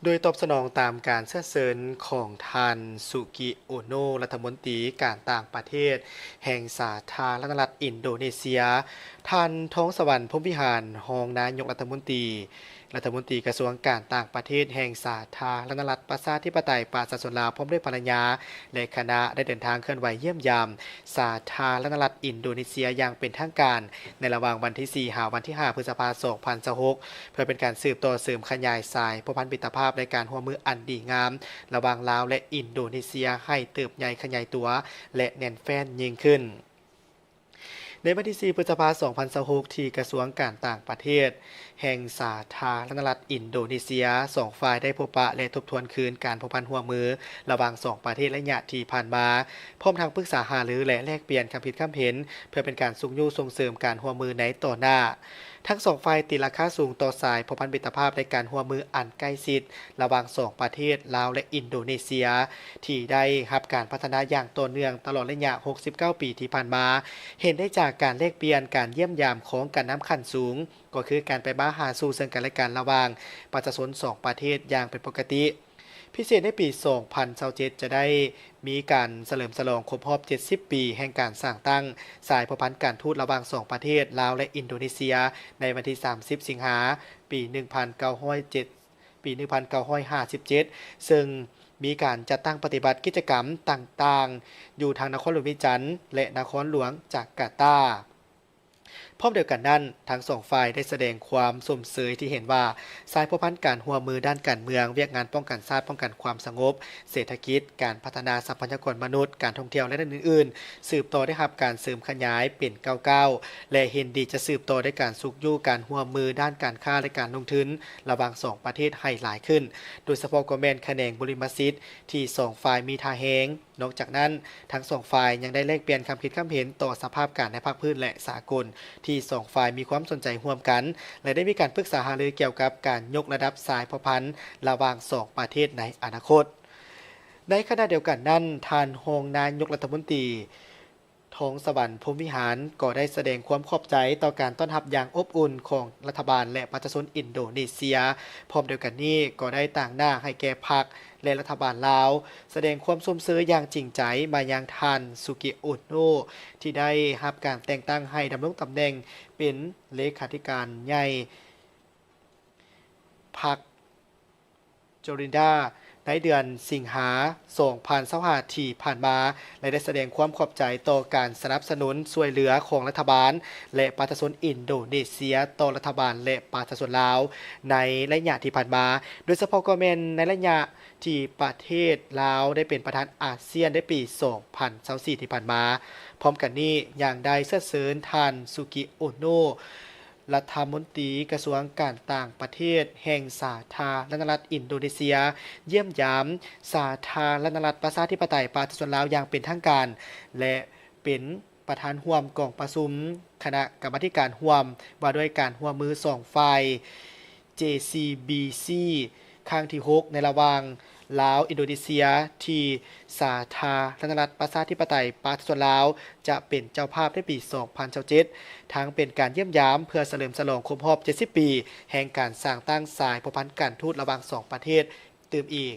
ໂດຍຕອບສະໜອງຕາມການເຊື້ອເຊີນຂອງທ່ານ ສຸກິ ໂອໂນ ລັດຖະມົນຕີການຕ່າງປະເທດແຫ່ງສາທາລະນະລັດອິນໂດເນເຊຍ, ທ່ານ ທອງສະຫວັນ ພົມວິຫານ ຮອງນາຍົກລັດຖະມົນຕີ, ລັດຖະມົນຕີກະຊວງການຕ່າງປະເທດແຫ່ງສາທາລະນະລັດປະຊາທິປະໄຕປະຊາຊົນລາວ ພ້ອມດ້ວຍພັນລະຍາ ແລະ ຄະນະ ໄດ້ເດີນທາງເຄື່ອນໄຫວຢ້ຽມຢາມສາທາລະນະລັດອິນໂດເນເຊຍຢ່າງເປັນທາງການ ໃນລະຫວ່າງວັນທີສີ່ ຫາວັນທີຫ້າ ພຶດສະພາ ສອງພັນຊາວຫົກ ເພື່ອເປັນການສືບຕໍ່ເສີມຂະຫຍາຍສາຍພົວພັນມິດຕະພາບ ແລະ ການຮ່ວມມືອັນດີງາມ ລະຫວ່າງລາວ ແລະ ອິນໂດເນເຊຍ ໃຫ້ເຕີບໃຫຍ່ຂະຫຍາຍຕົວ ແລະ ແໜ້ນແຟ້ນຍິ່ງຂຶ້ນ. ໃນວັນທີສີ່ ພຶດສະພາ ສອງພັນຊາວຫົກ ທີ່ກະຊວງການຕ່າງປະເທດແຫ່ງສາທາລະນະລັດອິນໂດເນເຊຍ ສອງຝ່າຍໄດ້ພົບປະ ແລະ ທົບທວນຄືນການພົວພັນຮ່ວມມືລະຫວ່າງສອງປະເທດໄລຍະທີ່ຜ່ານມາ, ພ້ອມທັງປຶກສາຫາລື ແລະ ແລກປ່ຽນຄຳຄິດຄຳເຫັນ ເພື່ອເປັນການຊຸກຍູ້ສົ່ງເສີມການຮ່ວມມືໃນຕໍ່ໜ້າ. ທັງສອງຝ່າຍຕີລາຄາສູງຕໍ່ສາຍພົວພັນມິດຕະພາບ ແລະ ການຮ່ວມມືອັນໃກ້ຊິດລະຫວ່າງສອງປະເທດລາວ ແລະ ອິນໂດເນເຊຍ ທີ່ໄດ້ຮັບການພັດທະນາຢ່າງຕໍ່ເນື່ອງຕະຫຼອດໄລຍະຫົກສິບເກົ້າປີທີ່ຜ່ານມາ, ເຫັນໄດ້ຈາກການແລກປ່ຽນການຢ້ຽມຢາມຂອງການນຳຂັ້ນສູງ, ກໍຄືການໄປມາຫາສູ່ເຊິ່ງກັນແລະກັນລະຫວ່າງປະຊາຊົນສອງປະເທດຢ່າງເປັນປົກກະຕິ. ພິເສດໃນປີສອງພັນຊາວເຈັດ ຈະໄດ້ມີການສະເຫຼີມສະຫຼອງຄົບຮອບເຈັດສິບປີແຫ່ງການສ້າງຕັ້ງສາຍພົວພັນການທູດລະຫວ່າງສອງປະເທດລາວ ແລະ ອິນໂດເນເຊຍ ໃນວັນທີສາມສິບ ສິງຫາ ປີໜຶ່ງພັນເກົ້າຮ້ອຍເຈັດ ປີໜຶ່ງພັນເກົ້າຮ້ອຍຫ້າສິບເຈັດ ເຊິ່ງມີການຈັດຕັ້ງປະຕິບັດກິດຈະກຳຕ່າງໆ ຢູ່ທັງນະຄອນຫຼວງວຽງຈັນ ແລະ ນະຄອນຫຼວງຈາກາຕາ. ພ້ອມດຽວກັນນັ້ນ, ທັງສອງຝ່າຍໄດ້ສະແດງຄວາມຊົມເຊີຍທີ່ເຫັນວ່າ ສາຍພົວພັນການຮ່ວມມືດ້ານການເມືອງ, ວຽກງານປ້ອງກັນຊາດ, ປ້ອງກັນຄວາມສະຫງົບ, ເສດຖະກິດ, ການພັດທະນາຊັບພະຍາກອນມະນຸດ, ການທ່ອງທ່ຽວ ແລະ ດ້ານອື່ນໆ ສືບຕໍ່ໄດ້ຮັບການເສີມຂະຫຍາຍເປັນກ້າວໆ ແລະ ເຫັນດີຈະສືບຕໍ່ໃນການຊຸກຍູ້ການຮ່ວມມືດ້ານການຄ້າ ແລະ ການລົງທຶນລະຫວ່າງສອງປະເທດໃຫ້ຫຼາຍຂຶ້ນ, ໂດຍສະເພາະກໍແມ່ນຂະແໜງບຸລິມະສິດທີ່ສອງຝ່າຍມີທ່າແຮງ. ນອກຈາກນັ້ນ, ທັງສອງຝ່າຍຍັງໄດ້ແລກປ່ຽນຄຳຄິດຄຳເຫັນຕໍ່ສະພາບການໃນພາກພື້ນ ແລະ ສາກົນ ທີ່ສອງຝ່າຍມີຄວາມສົນໃຈຮ່ວມກັນ ແລະ ໄດ້ມີການປຶກສາຫາລືກ່ຽວກັບການຍົກລະດັບສາຍພົວພັນລະຫວ່າງສອງປະເທດໃນອະນາຄົດ. ໃນຂະນະດຽວກັນນັ້ນ, ທ່ານຮອງນາຍົກລັດຖະມົນຕີ ທອງສະຫວັນ ພົມວິຫານ ກໍໄດ້ສະແດງຄວາມຂອບໃຈຕໍ່ການຕ້ອນຮັບຢ່າງອົບອຸ່ນຂອງລັດຖະບານ ແລະ ປະຊາຊົນອິນໂດເນເຊຍ. ພ້ອມດຽວກັນນີ້ກໍໄດ້ຕາງໜ້າໃຫ້ແກ່ພັກ ແລະ ລັດຖະບານລາວ ສະແດງຄວາມຊົມເຊີຍຢ່າງຈິງໃຈມາຍັງທ່ານ ສຸກິ ໂອໂນ ທີ່ໄດ້ຮັບການແຕ່ງຕັ້ງໃຫ້ດຳລົງຕຳແໜ່ງເປັນເລຂາທິການໃຫຍ່ພັກ ໂຈລິນດາ ໃນເດືອນສິງຫາ ສອງພັນຊາວຫ້າ ທີ່ຜ່ານມາ ແລະ ໄດ້ສະແດງຄວາມຂອບໃຈຕໍ່ການສະໜັບສະໜູນຊ່ວຍເຫຼືອຂອງລັດຖະບານ ແລະ ປະຊາຊົນອິນໂດເນເຊຍຕໍ່ລັດຖະບານ ແລະ ປະຊາຊົນລາວໃນໄລຍະທີ່ຜ່ານມາ, ໂດຍສະເພາະກໍແມ່ນໃນໄລຍະທີ່ປະເທດລາວໄດ້ເປັນປະທານອາຊຽນໃນປີສອງພັນຊາວສີ່ ທີ່ຜ່ານມາ. ພ້ອມກັນນີ້ຍັງໄດ້ເຊື້ອເຊີນທ່ານ ສຸກິ ໂອໂນ ລັດຖະມົນຕີກະຊວງການຕ່າງປະເທດແຫ່ງສາທາລະນະລັດອິນໂດເນເຊຍ ຢ້ຽມຢາມສາທາລະນະລັດປະຊາທິປະໄຕປະຊາຊົນລາວຢ່າງເປັນທາງການ ແລະ ເປັນປະທານຮ່ວມກອງປະຊຸມຄະນະກຳມາທິການຮ່ວມວ່າດ້ວຍການຮ່ວມມືສອງຝ່າຍ ເຈ ຊີ ບີ ຊີ ຄັ້ງທີຫົກ ໃນລະຫວ່າງລາວ-ອິນໂດເນເຊຍ ທີ່ສາທາລະນະລັດປະຊາທິປະໄຕປະຊາຊົນລາວຈະເປັນເຈົ້າພາບໃນປີສອງພັນຊາວເຈັດ ທັງເປັນການຢ້ຽມຢາມເພື່ອສະເຫຼີມສະຫຼອງຄົບຮອບເຈັດສິບປີແຫ່ງການສ້າງຕັ້ງສາຍພົວພັນການທູດລະຫວ່າງສອງປະເທດຕື່ມອີກ.